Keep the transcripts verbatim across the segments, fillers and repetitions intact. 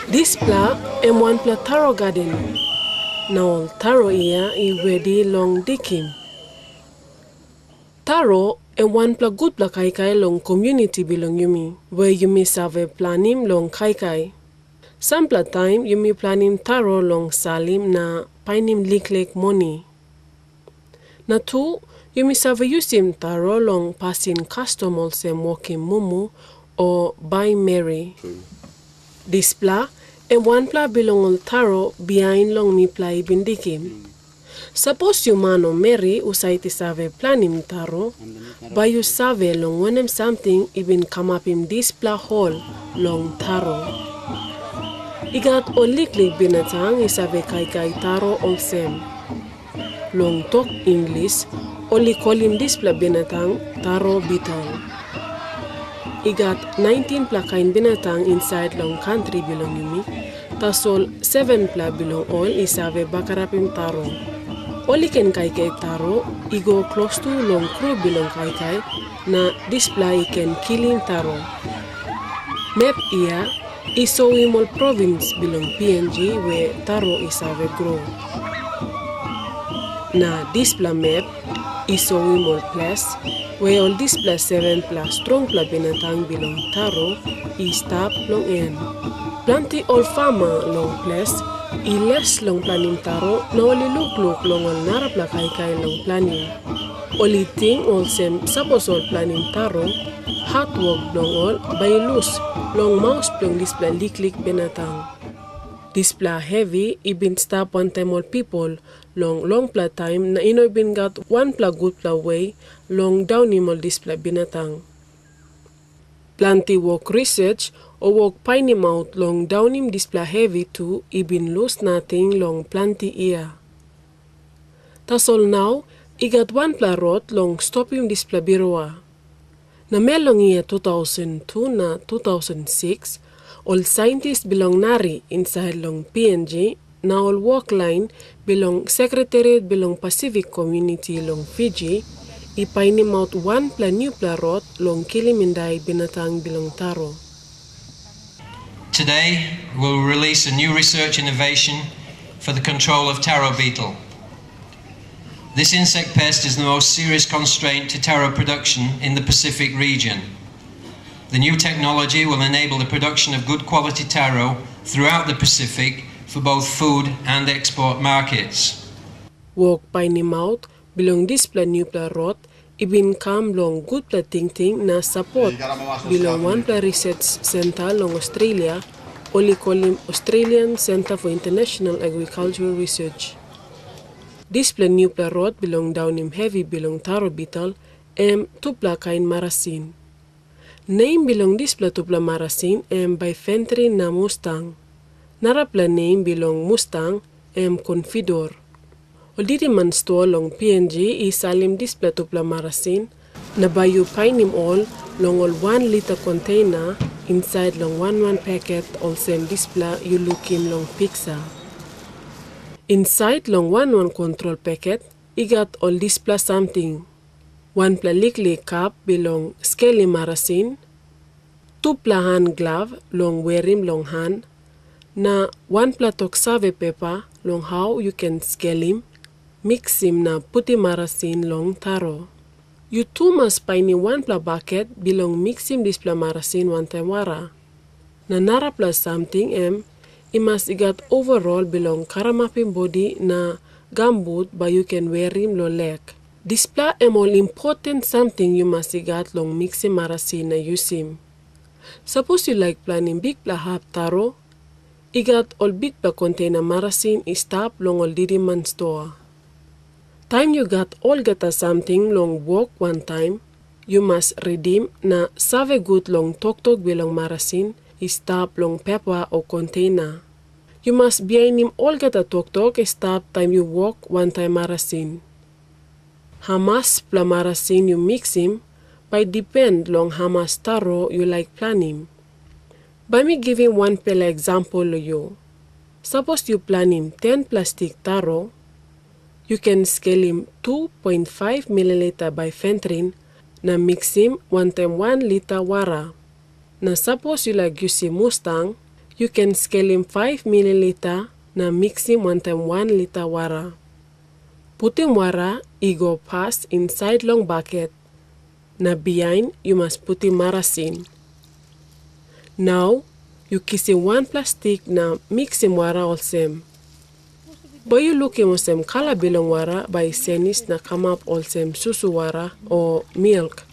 Dispela em wanpela taro gaden, na ol taro ia i redi long dikim. Taro em wanpela gutpela kaikai long komuniti bilong yumi, we yumi save planim long kaikai. Sampela taim yumi planim taro long salim na painim liklik moni. Na tu, yumi save yusim taro long pasin kastom olsem wokim mumu o bai meri. Dispela em wanpela bilong ol taro bihain long mipela i bin dikim. Sapos yu man o meri husat i save planim taro, bai yu save long wanem samting i bin kamapim dispela hol long taro. I gat ol liklik binatang i save kaikai taro olsem. Long tok Inglis, ol i kolim dispela binatang taro bitel. I gat naintinpela kain binatang insait long kantri bilong yumi, tasol sevenpela bilong ol i save bagarapim taro. Ol i ken kaikai taro i go klostu long grup bilong kaikai, na dispela i ken kilim taro. Map ia i soim ol provins bilong P N G we taro i save gro. Na dispela map i soim ol ples we ol dispela sevenpela strongpela binatang bilong taro i stap long en. Planti ol fama long ples i les long planim taro na ol i lukluk long ol narapela kaikai long planim. Ol i ting olsem, sapos ol planim taro, hatwok bilong ol bai i lus long maus bilong dispela liklik binatang. Dispela hevi i bin stap wantaim ol pipel long longpela taim, na i no bin gat wanpela gutpela we long daunim ol dispela binatang. Planti wok risets o wok painimaut long daunim dispela hevi tu i bin lus nating long planti yia. Tasol nau i gat wanpela rot long stopim dispela birua. Namel long yia two thousand two na two thousand six, ol saintis bilong nari insait long P N G na ol woklain bilong Sekretariat bilong Pasifik Komuniti long Fiji i painimaut wanpela nupela rot long kilim i dai binatang bilong taro. Today, we'll release a new research innovation for the control of taro beetle. This insect pest is the most serious constraint to taro production in the Pacific region. The new technology will enable the production of good quality taro throughout the Pacific for both food and export markets. Wok painimaut bilong dispela nupela rot i bin kam long gutpela tingting na sapot bilong wanpela research center long Australia, ol i kolim Australian Center for International Agricultural Research. Dispela nupela rot bilong daunim hevi bilong taro bitel em tupela kain marasin. Nem bilong dispela tupela marasin em Bifenthrin na Mustang. Narapela nem bilong Mustang em Confidor. Ol diriman stua long P N G i salim dispela tupela marasin, na bai yu painim ol long ol wan lita konteina insait long wan wan paket olsem dispela yu lukim long piksa. Insait long wan wan kontrol paket i gat ol dispela samting. Wanpela liklik kap bilong skelim marasin, tupela han glav long werim long han, na wanpela toksave pepa long hau yu ken skelim, miksim na putim marasin long taro. Yu tu mas painim wanpela baket bilong miksim dispela marasin wantaim wara. Na narapela samting em, i mas i gat ovarol bilong karamapim bodi na gambut bai yu ken werim long lek. Dispela em ol impoten samting yu mas i gat long miksim marasin na yusim. Sapos yu laik planim bikpela hap taro, i gat ol bikpela konteina marasin i stap long ol diriman stua. Taim yu gat olgeta samting long wok wantaim, yu mas ritim na save gut long toktok bilong marasin i stap long pepa o konteina. Yu mas bihainim olgeta toktok i stap taim yu wok wantaim marasin. Hamaspela marasin yu miksim, Bai dipen long hamas taro yu laik planim. Bai mi givim wanpela eksampel long yu. Sapos yu planim tenpela stik taro, yu ken skelim tu poin faiv mililita bifenthrin na miksim wantaim wan lita wara. Na sapos yu laik yusim mustang, yu ken skelim faiv mililita na miksim wantaim wan lita wara. Putim wara i go pas insait long baket, na bihain yu mas putim marasin. Nau, yu kisim wanpela stik na miksim wara olsem. Bai yu lukim olsem kala bilong wara bai i senis na kamap olsem susu wara o milk.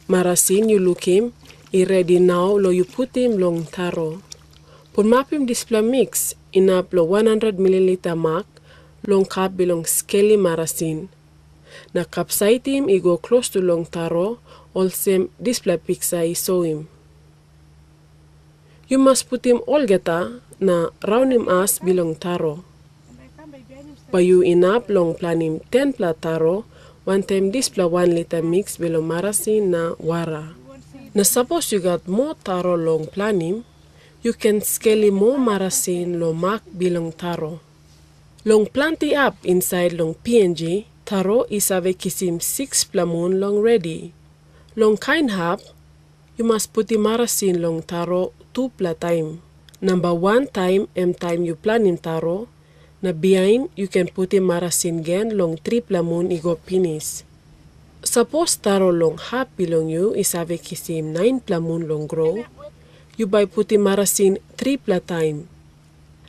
Marasin yu lukim i redi nau long yu putim long taro. Pulmapim dispela miks inap long wan handret mililita mak long kap bilong skelim marasin, na kapsaitim i go klostu long taro, olsem dispela piksa i soim. Yu mas putim olgeta na raunim as bilong taro. Bai yu inap long planim tenpela taro, wantaim dispela wan lita miks bilong marasin na wara. Na sapos yu gat moa taro long planim, yu ken skelim moa marasin long mak bilong taro. Long planti hap insait long P N G, taro i save kisim sikspela mun long redi. Long kain hap, yu mas putim marasin long taro tupela taim. Namba wan taim em taim yu planim taro, na bihain yu ken putim marasin gen long tripela mun i go pinis. Sapos taro long hap bilong yu i save kisim nainpela mun long gro, yu bai putim marasin tripela taim.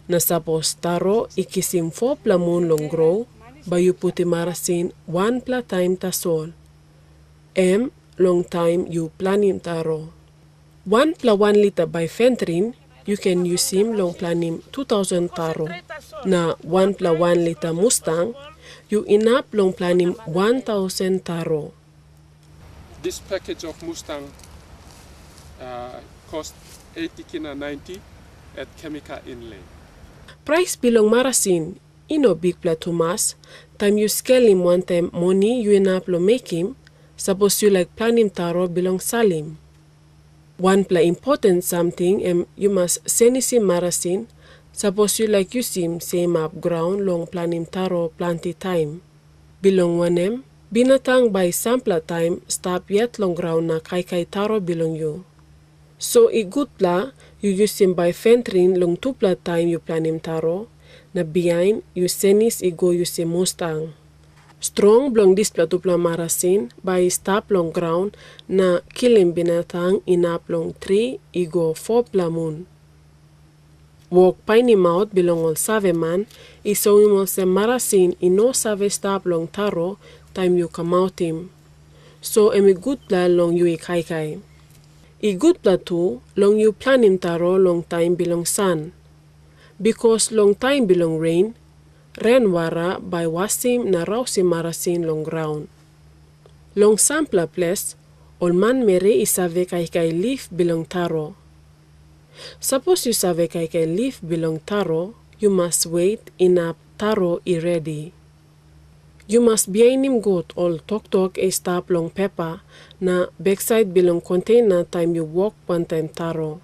Na sapos taro i kisim fopela mun long gro, bai yu putim marasin wanpela taim tasol, em long taim yu planim taro. Wanpela wan lita bifenthrin yu ken yusim long planim tu tausen taro, na wanpela wan lita mustang yu inap long planim wan tausen taro. This package of Mustang uh, cost eighty kina ninety at Chemica Inlay. Prais bilong marasin i no bikpela tumas, taim yu skelim wantaim moni yu inap long mekim, sapos yu laik planim taro bilong salim. Wanpela impoten samting em yu mas senisim marasin, sapos yu laik yusim seim hap graun long planim taro planti taim. Bilong wanem, binatang bai sampela taim stap yet long graun na kaikai taro bilong yu. So i gutpela yu yusim bifenthrin long tupela taim yu planim taro, na bihain yu senis i go yusim mustang. Strong bilong dispela tupela marasin bai i stap long graun na kilim binatang inap long tri i go fopela mun. Wok painimaut bilong ol saveman i soim olsem marasin i no save stap long taro taim yu kamautim. So em i gutpela long yu i kaikai. I gutpela tu long yu planim taro long taim bilong san. Bikos long taim bilong ren, renwara bai wasim na rausim marasin long graun. Long sampela ples, ol manmeri i save kaikai lif bilong taro. Sapos yu save kaikai lif bilong taro, yu mas wet inap taro i redi. Yu mas bihainim gut ol toktok i stap long pepa na beksait bilong konteina taim yu wok wantaim taro.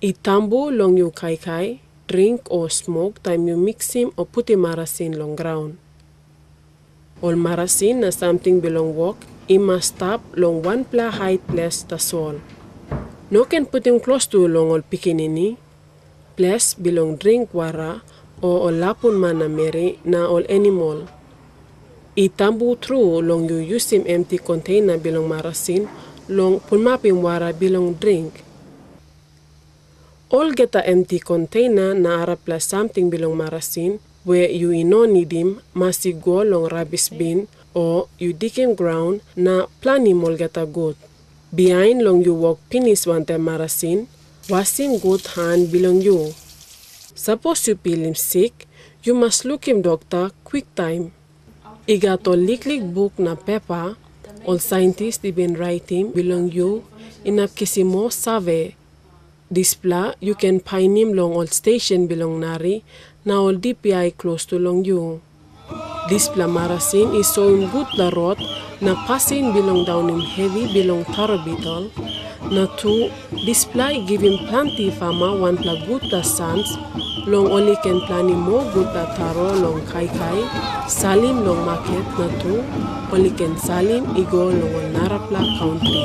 I tambu long yu kaikai, dring o smok taim yu miksim o putim marasin long graun. Ol marasin na samting bilong wok i mas stap long wanpela hait ples tasol. No ken putim klostu long ol pikinini, ples bilong dring wara, o ol lapun man na meri na ol animal. I tambu tru long yu yusim emti konteina bilong marasin long pulmapim wara bilong dring. Olgeta emti konteina na arapela samting bilong marasin we yu i no nidim mas i go long rabis bin o yu dikim graun na planim olgeta gut. Bihain long yu wok pinis wantaim marasin, wasim gut han bilong yu. Sapos yu pilim sik, yu mas lukim dokta kwiktaim. I gat ol liklik buk na pepa ol saintis i bin raitim bilong yu inap kisim moa save. Dispela yu ken painim long ol station bilong nari na ol D P I klostu long yu. Dispela marasin i soim gutpela rot na pasin bilong daunim hevi bilong taro bitol, na tu dispela i givim planti fama wanpela gutpela sans long ol i ken planim moa gutpela taro long kaikai, salim long maket, na tu ol i ken salim i go long ol narapela kantri.